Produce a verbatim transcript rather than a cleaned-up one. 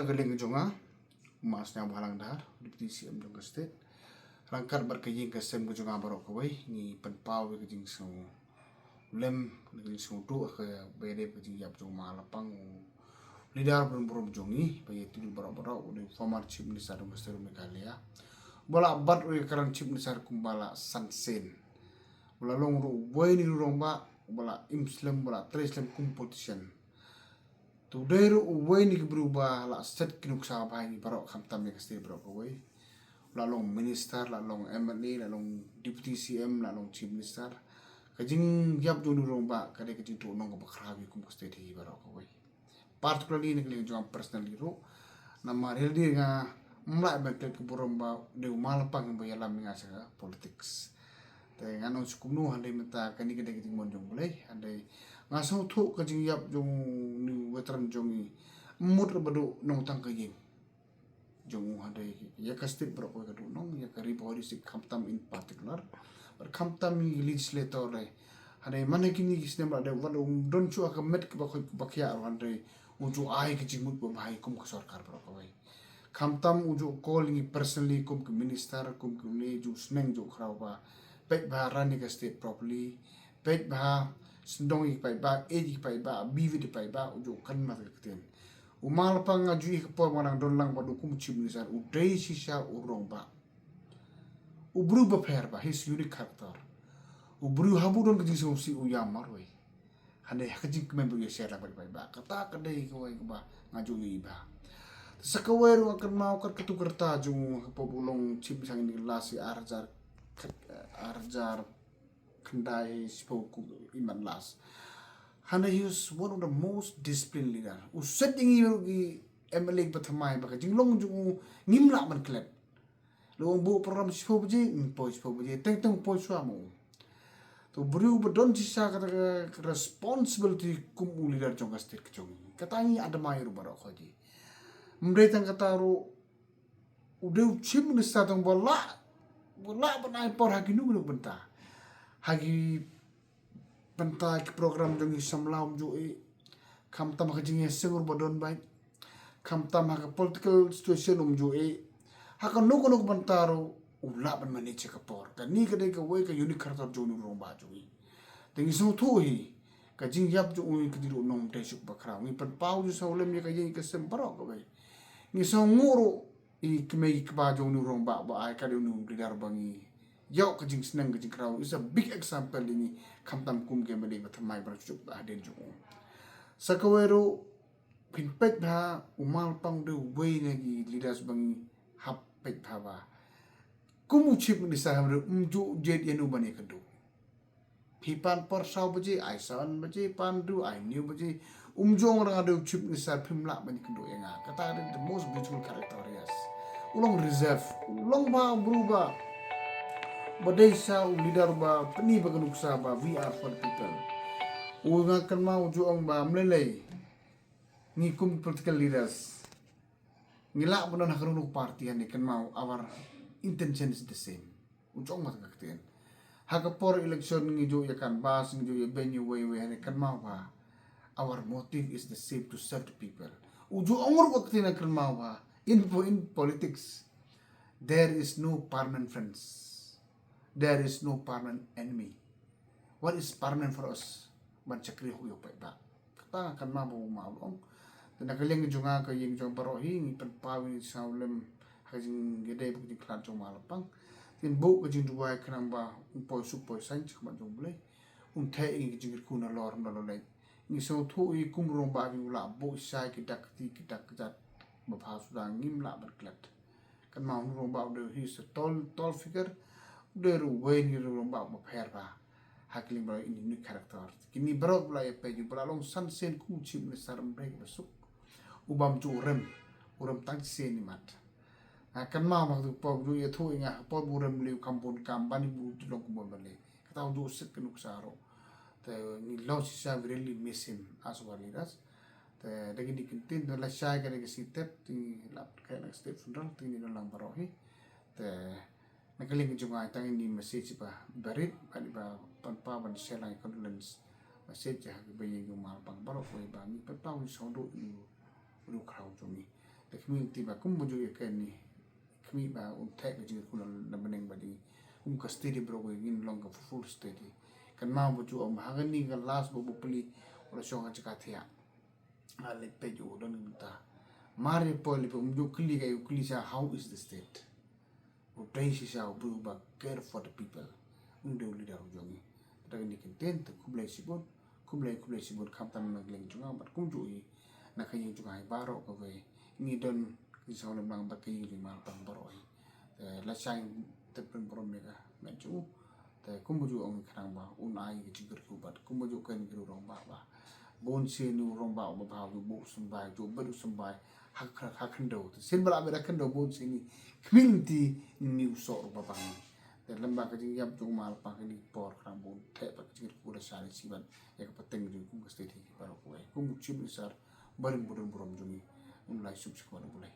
Ka liang jong nga, Mah Sniawbhalang Dhar, Deputy C M jong ka state. Ryngkat bad ka ïing ka sem ka jong nga baroh kawei, ngi pynpaw ïa ka jingsngewlem, ka jingsngewduh, ka ba ïadei ka jingïap jong u Ma Lapang, u leader burom burom jong ngi, ba ïa tu baroh baroh, u dei u former Chief Minister jong ka state Meghalaya. Ba la bat u ïa ka rang Chief Minister kumba la san sien. Ba la long ruh uwei na ki rangbah, ba la im slem, ba la trei slem kum politician. Te u dei ruh uwei na ki briew ba la set ki nuksa ba ha ngi baroh khamtam ïa ka state baroh kawei. La long minister, la long M L A, la long deputy C M, la long chief minister. Ka jingïap jong u rangbah ka dei ka jingtuh nong kaba khraw ïa kum ka state hi baroh kawei. Particularly na ka liang jong nga personally ruh. Namar hi lade nga ym lah ban klet ka burom ba dei u Ma Lapang ba ïalam ïa nga sha ka politics. Te ngan ong shu kumno, hynrei mynta kane ka dei ka jingmon jong U Blei, hynrei nga sngewthuh ka jingïap jong u veteran jong ngi. Mut ruh ba duh nong tang ka ïing jong u, hynrei ïa ka state baroh kawei ka duh nong, ïa ka Ri Bhoi District khamtam in particular, bad khamtam i legislator dei. Hynrei man ha kine ki snem ba la dep, wat um don shuh ha ka met kaba khoit kaba khiah ruh, hynrei u ju ai ka jingmut ba bha ïa kum ka sorkar baroh kawei. Khamtam u ju call ïa ngi personally kum ki minister, kum ki une, ju sneng ju khraw ba peit bha run ïa ka state properly, peit bha sngewdon ïa ki paidbah, ïeit ïa ki paidbah, bit ïa ki paidbah, u ju kynmaw ka ktien. U Ma Lapang nga ju ïohi ka por ba nga dang don lang bad u kum chief minister, u dei shisha u rangbah. U briew bapher bha, his unique character. U briew haba u don ka jingsngewsih u ïam marwei. Hynrei ha ka jingkmen ba u ïa share lang bad ki paidbah. Kata ka dei kawei kaba nga ju ïohi bha. Te sa kawei ruh nga kynmaw kat katu ka rta jong u ha ka por ba u long chief minister, ngi la shu ar hajar, ar hajar khyndai shiphew kum i man last. Hynrei he was one of the most disciplined leader. U set ïa ngi ruh ki M L A ba thymmai ba ka jinglong jong u ngim lah ban klet. Lada ong buh program shiphew baje, ngin poi shiphew baje, teng teng poi shuwa ma u. Te u briew ba don shisha kata ka responsibility kum u leader jong ka state ka jong ngi. Kata ngi admire ruh baroh kawei. Ym dei tang kata ruh, u dei u chief minister tang ba lah, ba lah ban ai por ha kino kino ki bynta. Ha ki bynta ki program jong ki samla um ju ïeh. Khamtam ha ka jingïaseng ruh ba don beit. Khamtam ha ka political situation um ju ïeh. Ha kano kano ka bynta ruh u lah ban manage ka por. Kane ka dei kawei ka unique character jong u rangbah jong ngi. Te ngi sngewthuh hi ka jingïap jong u, ka jingduh nong dei suk ba khraw. Ngi pynpaw ju sngewlem ïa ka ïing ka sem baroh kawei. Ngi sngewnguh ruh i kmie i kpa jong u rangbah ba ai ka dei u leader ba ngi ïoh ka jingsneng ka jingkhraw. Is a big example ïa ngi khamtam kum ki M L A ba thymmai ba suk ba hadien jong u. Sa kawei ruh phin peit bha, u Ma Lapang u dei uwei na ki leaders ba ngi hap peit bha ba kum u chief minister hynrei um ju jied ïano ban ïakynduh. Phi pan por saw baje, ai saw baje, pan hynriew, ai hynñiew baje. Um ju ong ruh nga dei u chief minister phim lah ban ïakynduh ïa nga. Kata ka dei the most beautiful character, yes. U long reserve, u long bha u briew ba, ba dei sa u leader ba pyni ba ka nuksa ba we are for the people. U nga kynmaw u ju ong ba ym lei lei ngi kum political leaders ngi lah ban don ha kano kano ka party, hynrei kynmaw our intention is the same. U ju ong mat ka ktien. Ha ka por election ngi ju ïa canvass, ngi ju ïa beiñ uwei uwei, hynrei kynmaw ba our motive is the same, to serve the people. U ju ong ruh ka ktien, kynmaw ba in po-, in politics there is no permanent friends. There is no permanent enemy. What is permanent for us? Ban shakri hok ïa u paidbah. Kata nga kynmaw ba u Ma u ong. Te na ka liang jong nga, ka ïing jong baroh hi, ngi pynpaw ïa ngi sngewlem ha ka jingïadei bad ka jingkhlad jong u Ma Lapang. Ngin buh ka jingduwai khnang ba un poi suk poi saiñ sha khmat jong U Blei. Un theh ïa ngi ka jingkyrkhu nalor nalor leit. Ngi sngewthuh ïa kum u rangbah ba u lah buh shai ki dak kti ki dak kjat ba bha suda ngim lah ban klet. Kynmaw u rangbah u dei, he is a tall, tall figure. U dei ruh uwei na ki rangbah ba pher bha ha ki liang baroh, in unique character. Kine baroh ba la ïa peit, u ba la long san sien kum u chief minister, ym dei kaba suk. U bam ju rem, u rem tang shisien imat. Nga kynmaw ba ha katu ka por u ju ïathuh ïa nga, ha ka por ba u rem lei u kam bun kam ban ïa u ju long kum u M L A. Kata u ju set ka nuksa ruh. Te ngi long shisha, we really miss him as our leaders. Te da kine ki ktien te lashai ka dei ka sngi Tết, te ngi la pynkheiñ na ka state funeral, te ngi don lang baroh hi. Te na ka liang jong nga tang ïa ini message ba barit, bad ba pynpaw ban share lang ïa condolence message ha kiba ïeit jong u Ma Lapang baroh kawei, ba ngi pynpaw ïa u sngewduh ïa u briew khraw jong ngi. Te khmih ti ba kum ba ju ïa kane, khmih ba un theh ka jingkyrkhu na bneng ba dei. Kum ka state baroh kawei ngin long ka fruitful state. Kan ma ba ju ong ha kane ka last ba ba pli, u la shong ha jaka thiah. A le pej u don mynta. Mar ïa poi le pej um ju kylli ka, u kylli sha, "How is the state?" U dei shisha u briew ba care for the people. Un dei u leader u jong ngi. Te da kane kyntien te khublei shibun, khublei, khublei shibun khamtam na ka liang jong nga bad kumjuh hi na ka ïing jong nga hi baroh kawei. Ngi don ki sawlem lang bad ka ïing jong nga pang baroh hi. Te lashai te pynburom ïa ka met jong u. Te kumba ju ong khnang ba un ai ka jingkyrkhu bad kumba ju ken ki ruh rangbah ba bun sien u rangbah uba bha u buh symbai, ju bet u symbai ha khyndew. Te sien ba la bet ha khyndew bun sien khmih lynti ni u soh ruh ba bang. Te lem bad ka jingïap jong u ma la pang kine ki por khnang ba un theh bad ka jingkyrkhu lashai lashai bad ïa ka pateng jong kum ka state hi baroh kawei. Kum u Chief Minister barim budon burom jong ngi, un lai suk suk bad u Blei.